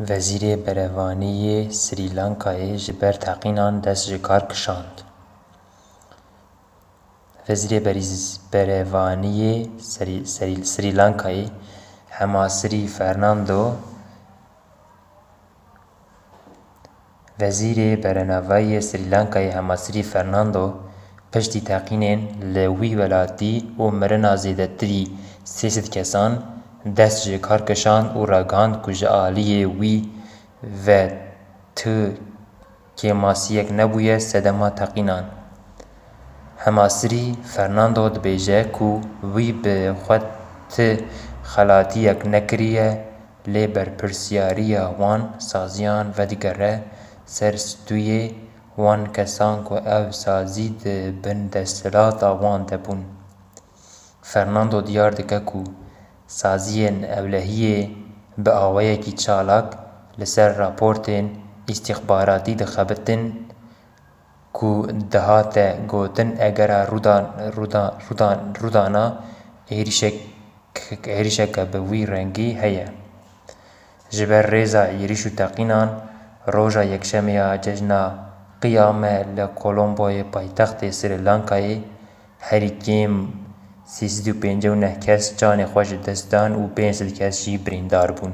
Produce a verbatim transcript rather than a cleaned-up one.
Wezîrê Berevaniyê Srî Lankayê ji ber teqînan dest ji kar kişand. Wezîrê Berîz-, Berevaniyê Srî, Srî, Srî Lankayê Hemasrî Fernando, Wezîrê Berenavayê Srî Lankayê Hemasrî Fernando piştî teqînên li wî welatî û mirina zêdetirî sê sed kesan dest ji kar kişand û ragihand ku ji aliyê wî ve tu kêmasiyek nebûye sedema teqînan. Hemasrî Fernando dibêje ku wî bi xwe ti xelatiyek nekiriye, lê berpirsiyariya wan saziyan vedigere ser stûyê wan kesan ku ev sazî di bin desthilata wan de bûn. Fernando diyar dike ku saziyên ewlehiyê bi awayekî çalak li ser raportên îstîxbaratî dixebitin ku dihate gotin egera rûdan, rûdan, rûdan, rûdana êrîşek, êrîşeke bi wî rengî heye. Ji ber rêza êrîş û teqînan, roja Yekşemê ya cejna Qiyame li Kolomboyê paytextê Srî Lankayê herî kêm sê sed û pêncî û neh kes canê xwe ji dest dan û pênc sed kes jî birîndar bûn.